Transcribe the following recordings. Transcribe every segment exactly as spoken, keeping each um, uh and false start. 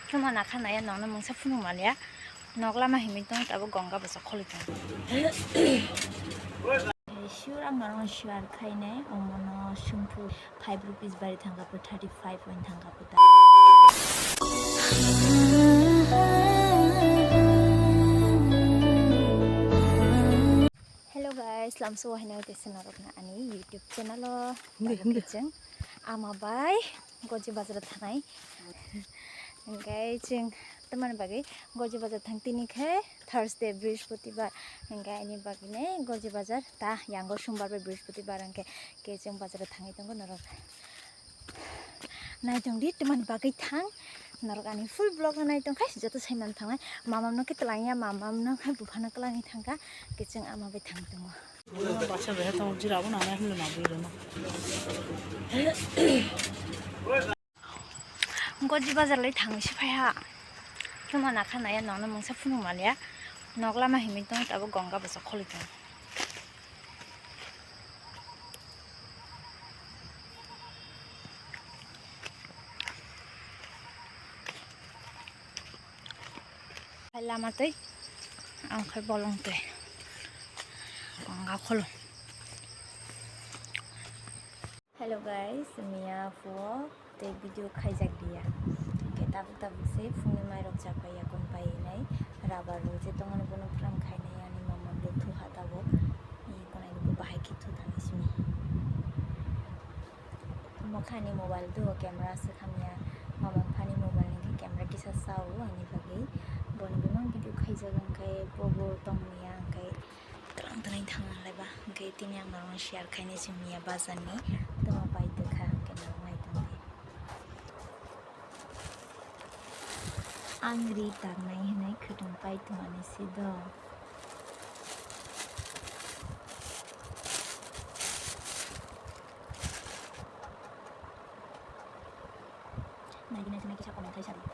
Kheno ma nakha naya nokno mungsa phunuk maliya. Nok lama himwi tong tabuk gonga bwsa kholi tong. Sure ang norokno share khainai omono sumphru five rupees bari thangkha pho thirty five wng thangkha pho ta. Hello guys, lamso wahaino tesa norokno ani YouTube channel o. Hindi, tabuk hindi. Khe chwng ama bai Goji bazar thanai. Hingke chwng tamani bagwi Goji bazar thang tini khe Thursday, Brihaspatibar. Hingke ani bagwi ne Goji bazar ta yango Sombar bai Brihaspatibar hingke ke chwng bazar thangwi tongo norok. Naitong di tamani bagwi thang norok ani full vlog no naitong khai joto saiman thangnai mamam no khe twlangya mamam no khai buphano kwlangwi thangkha ke chwng ama bai thang tongo. Bacha beha tong jira bo nana himle ma bui rema. Goji bazar lai thangwi se phaiha. Kheno ma nakha naya nokno mungsa phunuk maliya. Nok lama himwi tong tabuk gonga bwsa kholi tong. Hai lama twi, ang khai bolong twi. Gonga kholo. Hello guys, miya phuo tei video khaijak diya. Hingke tabuk tabuk se phungni mairok chapai yakon pai nai. Rabar rok je tongmani bono pran khainai ani mama bwthu ha tabuk. Ni konai ni bo bahai khe thu thani simi. Mokhani mobile duo camera se khamya, mama phani mobile ni camera kisa sao ani bagwi. Boni bimang video khaijak hingke bobo tongmia hingke twlang twlang thang lai ba hingke tini ang norokno share khainai se miya bazar ni tamo pai tongkha hingke norok nai tongdi. Ang ri tangnai hinui khwtwng pai tongmani si do. Naidi naidi naidi kisa comment khai sadi.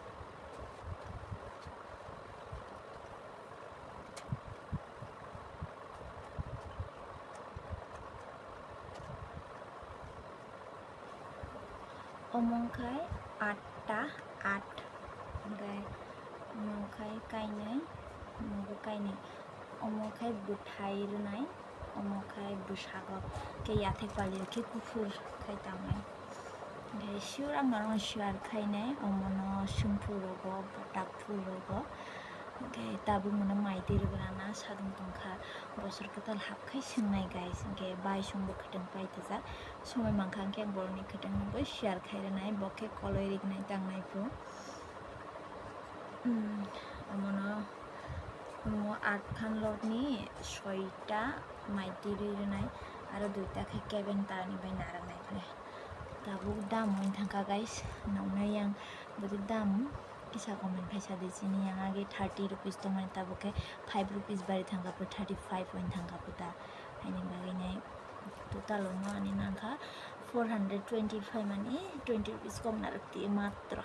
Omo wngkha atta, at, hwnkhe omo wngkha kainwi, omo wngkha kainwi, omo wngkha bwthai rwnai, omo wngkha bwsago khe yathek pali khe kuphur khai tangwi. Hwnkhe sure ang norokno share khainai, omono sumphur rogo, bwtak phur rogo. Hwnkhe tabuk mano mai twi rwgwlana sadung tongkha, bosor kwtal hapkhai swngnai guys, hwnkhe bai songbo khwtwng paitijak. Somoi mankha hwnkhe ang borokni khwtwngno bo share khai rwnai, bo khe koloi rignai tangnai phu. Hmm, omono, omo atkhan lotni soita mai twi rwi rwnai, aro duita khe keben tarni bai narwknai phle. Tabuk dam wng thangkha guys, nuknai yang bodo dam kisa comment khaisa di chini yang age thirty rupees tongmani tabuk khe five rupees bari thangkha pho thirty five wng thangkha pho ta. Haini bagwi nai total no ani nangkha four hundred twenty five mani twenty rupees kom narwk ti matro.